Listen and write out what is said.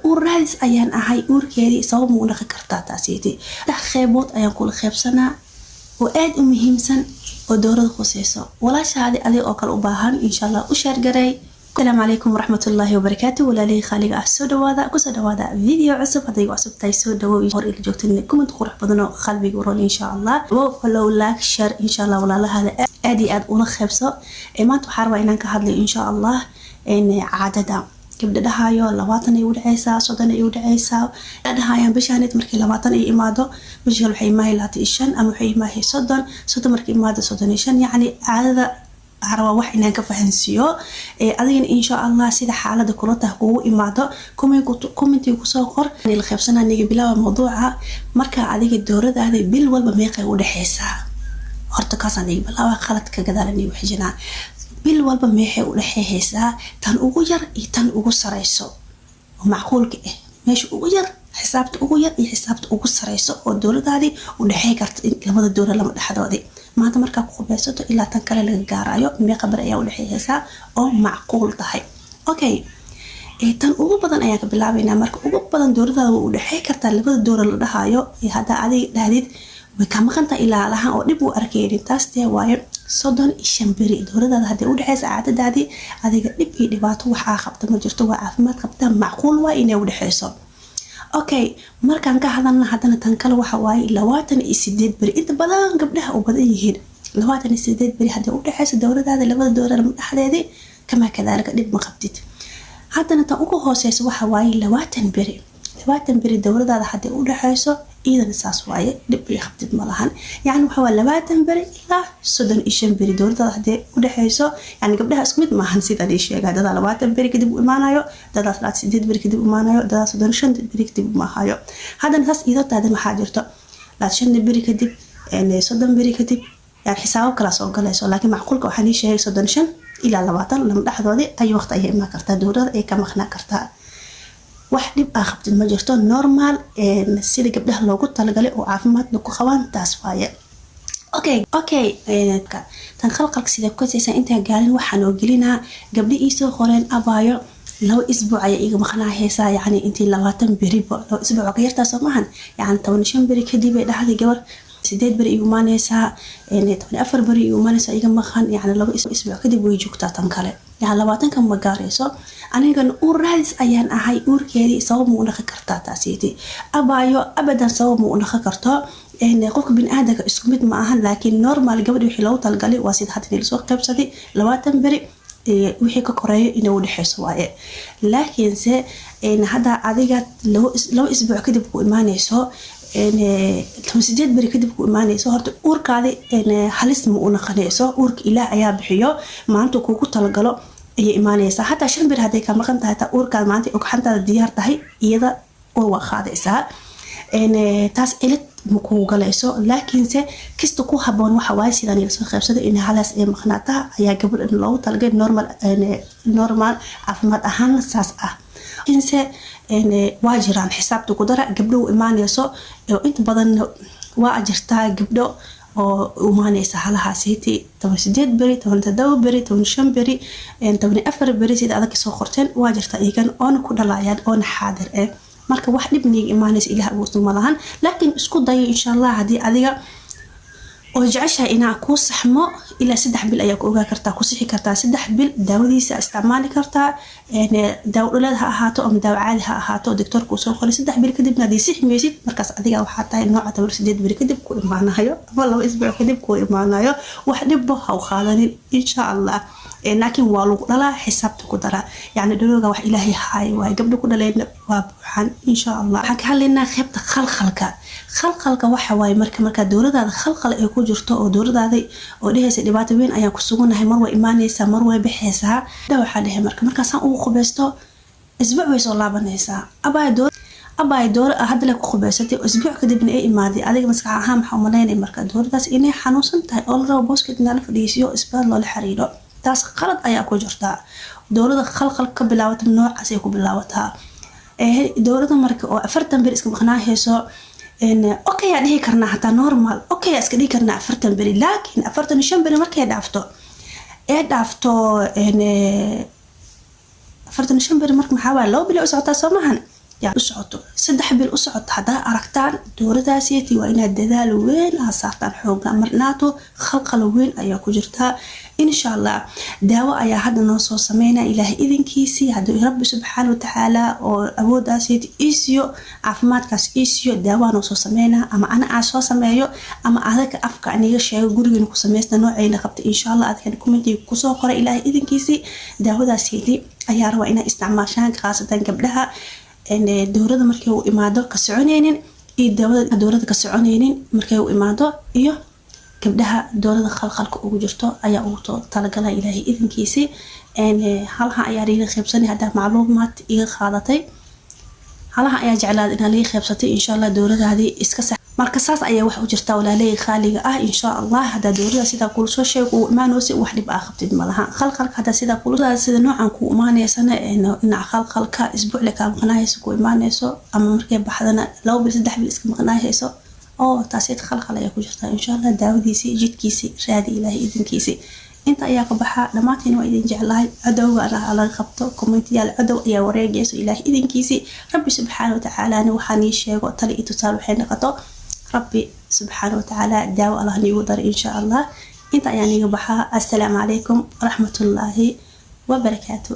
Uur raadis ayaan ahay, uurkeedii sabab ma u dhaqi kartaa? Taasiiti saddex qeybood ayaan kula qeybsanaa oo aada u muhiimsan oo dowrada khuseyso. Walaashaadi adiga oo kale u baahan, insha Allah, u share garay. Asalaamu calaykum waraxmatullaahi wabarakaatu. Walaalihii khaaliga ah, soo dhawaada, kusoo dhawaada video cusub. Hadday cusub tahay, soo dhawow. Hor ila joogtan, comment qurux badan oo qalbiga uron, insha Allah. Follow, like, share, insha Allah. Walaalahaada aad iyo aad ula qeybso. Maanta waxaa rabaa inaan ka hadlayo, insha Allah, caadada. Gabdha dhahayo 20 ay udhaceysaa, 30 ay udhaceysaa dhahayaan. Bishaanid markii 20 ay imaado, bisha kale waxay imaahay 25 ama waxay imaahay 30. 30 markay imaado, 35. Yacni caadada waxaa rabaa wax inaan ka fahansiiyo adigana, insha Allah. Sida xaalada kula taha kugu imaado, commentiga kusoo qor. La qaybsanaa niga bilaawa mawduuca. Marka adiga dowradaada bil walba meeqay udhexeysaa? Horta kaasaan niga bilaawa, qaladka gadaal nigu xijinaa. Bil walba meexay udhexeyhaysaa, tan ugu yar iyo tan ugu sareyso oo macquulka ah? Meesha ugu yar, xisaabta ugu yar iyo xisaabta ugu sareyso oo dowladaadii udhexey karta, labada dowla lama dhexdoodii, maanta markaa ku qubeysato ilaa tan kale laga gaarayo, meeqa bar ayaa udhexeyhaysaa oo macquul tahay? Okay, tan ugu badan ayaan ka bilaabeynaa. Marka ugu badan dowladaada waa udhexey kartaa labada dowla la dhahayo, haddaa adiga dhahdid way ka maqantaha ilaa lahaan oo dhib u arkeynin, taas dee waayo 35 beri dowladaada hadday udhexeysa caadadaadii, adiga dhib iyo dhibaato wax aa qabta ma jirto, waa caafimaad qabtaa, macquul waa inay udhexeyso. Okay, markaan ka hadalna haddana tan kale, waxa waaye 28 beri. Inta badan gabdhaha u badan yihiin 28 beri hadday udhexeyso dowladaada labada dowlada dhexdeedii, kamaa kadaalika dhib ma qabtid. Haddana tan ugu hooseysa waxa waaye 20 beri. 20 beri dowladaada hadday udhexeyso, iyadana saas waaye, dhib iyo qabtid ma lahan. Yacni waxa waa 20 beri ilaa 35 beri dowladada hadday udhexeyso. Yani gabdhaha isku mid maahan, sidaan ii sheegay. Dadaa 20 beri kadib u imaanayo, dadaa 38 beri kadib u imaanayo, dadaa 35 beri kadib imaanayo. Haddana saas iyadoo taadan waxaa jirto 25 beri kadib, 30 beri kadib, yani xisaabo kala soo galayso. Laakiin macquulka waxaan ii sheegay 35 ilaa 20 lama dhexdoodii ay waqti ayay imaan kartaa dowlada, ay ka maqnaa kartaa. Wax dhib ah qabtid ma jirto, normal sida gabdhaha loogu talagalay oo caafimaadna ku qabaan taas waaye. Okay, tan khalqalka sidee ku kasaysaa? Intaan gaarin waxaan oo gelinaa gabdhi iisoo qoreen: "Abaayo, 2 isbuuc ayaa iiga maqnaa heesaa." Yacni intii 20 beriba 2 isbuuc ka yartaa, soo maahan? Yacni 15 beri kadib ay dhahday gabar, 8 beri igu imaaneysaa, 14 beri igu imaaneysaa, iga maqan. Yacni 2 isbuuc kadib way joogtaa tan kale, yani 20-ka ma gaarayso. "Anigana uur raadis ayaan ahay, uurkeedii sabab ma u dhaqi kartaa?" Taasiiti, abaayo, abadan sabab ma u dhaqi karto. Qofka biniaadanka isku mid ma ahan, laakiin normal gabadhi wixii loogu talagalay waa sida hadda lasoo qaybsaday, 20 beri wixii ka koreeyo inay udhexeyso waaye. Laakiinse hadda adiga 2 isbuuc kadib ku imaaneyso, 18 beri kadib ku imaaneyso, horta uurkaadi halis ma u naqaneyso. Uurka Ilaah ayaa bixiyo, maalinta kuugu talagalo ayay imaaneysaa. Hataa 5 beri hadday ka maqan tahay, taa uurkaada maanta ogxantaada diyaar tahay, iyada uur waa qaadaysaa, taas cilid ma kugu galayso. Laakiinse kista ku haboon waxa waaye sidaan lasoo qaybsaday, in halaas ay maqnaata ayaa gabadh loogu talagalay, normal caafimaad ahaana saas ah. Laakiinse waa jiraan, xisaabta ku dara, gabdho u imaaneyso oo inta badan waa jirtaa, gabdho oo imaaneysa halahaasiti 18 beri, 17 beri, 15 beri, 14 beri, sida adag soo qorteen, waa jirtaa iyagan oona ku dhalayaan oona xaadir eh. Marka wax dhib niiga imaanaysa Ilaah abuurta ma lahan. Laakiin isku dayo, insha Allah. Haddii adiga oo jeceshahay inaa kuu saxmo, ilaa 3 bil ayaa ku ogaa kartaa, ku sixi kartaa. 3 bil daawadiisa isticmaali kartaa, daawo dhuleed ha ahaato ama daawo caadi ha ahaato, doctoorka uu soo qoray. 3 bil kadibna haddii sixi maysid, markaas adiga waxaa tahay nooca 18 beri kadib ku imaanayo ama 2 isbuuc kadib ku imaanayo. Wax dhibbo ha u qaadanin, insha Allah. Laakiin waa lagu dhalaa, xisaabta ku daraa. Yacni dhalooga wax Ilaahay haay waaye, gabdho ku dhalayna waa buuxan, insha Allah. Waxaan ka hadlaynaa qaybta khalkhalka. Khalkhalka waxa waaye marka dowladaada khalkhal ay ku jirto oo dowladaada oo dhehaysa dhibaato weyn ayaan ku suganahay, mar way imaanaysaa, mar way baxaysaa. Waxaa dhehe marka markaasaan ugu qubeysto, isbuuc way soo laabanaysaa. Abaay, dooro hadda le ku qubeysatay, isbuuc kadibna ay imaaday, adiga maskax ahaan maxaa umalaynay? Marka dowladaas inay xanuunsan tahay oo la rabo booskeed inaa la fadhiisiyo, isbitaal loola xiriiro, taas qalad ayaa ku jirtaa. Dowlada khalkhal ka bilaabata noocaas ay ku bilaabataa. Dowlada marka oo 40 beri iska maqnaa hayso, okay aa dhihi karnaa, hataa normal okay aa iska dhihi karnaa 40 beri. Laakiin 45 beri markay dhaafto, ee dhaafto 45 beri, marka maxaa waaya? 2 bilo u socotaa, soo maahan? U socoto 3 bil u socoto haddaa aragtaan dowradaasiyati, waa inaad dadaal weyn aa saartaan xooga marnaato. Khalqal weyn ayaa ku jirtaa. Insha Allah daawo ayaa hadda noo soo sameynaa, Ilaahay idinkiisii. Hadduu Rabbi subxaana watacaala oo awooddaasiyati iisiyo, caafimaadkaas iisiyo, daawaa noo soo sameynaa, ama ana aan soo sameeyo ama adaka afka aniga sheego, gurigeena ku sameysta noocayna qabta. Insha Allah adkan commentiga kusoo qoray. Ilaahay idinkiisii daawadaasiyati ayaa rabaa inaa isticmaashaan, khaasatan gabdhaha dowrada markay u imaado ka soconeynin iyo daawada dowrada ka soconeynin markay u imaado iyo gabdhaha dowrada khalkhalka ugu jirto ayaa ugu talagala, Ilaahay idinkiisii. Halaha ayaa liiga qaybsanay. Haddaa macluumaad iga qaadatay, halaha ayaa jeclaada inaa liiga qaybsatay. Insha Allah dowradaadii iska sax. Marka saas ayaa wax u jirtaa, walaaley khaaliga ah. Insha Allah haddaa dowrada sidaa kula soo sheego uu imaanaysa, wax dhib aa qabtid malaha. Khalkhalka haddaa sidaa kula sida noocan ku imaanaysana, dhinaca khalkhalka isbuucle kaa maqnaahayso ku imaanayso, ama markay baxdana 2 bil 3 bil iska maqnaahayso, oo taasid khalkhal ayaa ku jirtaa. Insha Allah daawadiisii jidkiisii raadi, Ilaahay idinkiisii. Inta ayaa ka baxaa. Dhammaantiin waa idin jeclahay. Cadowga laga qabto commentiyaal cadow ayaa wareegayso. Ilaahay idinkiisii, Rabbi subxaana watacaalana waxaa nii sheego tali iyo tusaale waxay noqoto. Rabbi subxaana watacaala daawo Allah niigu daray, insha Allah. Inta ayaa niiga baxaa. Assalaamu calaykum waraxmatullaahi wabarakaatu.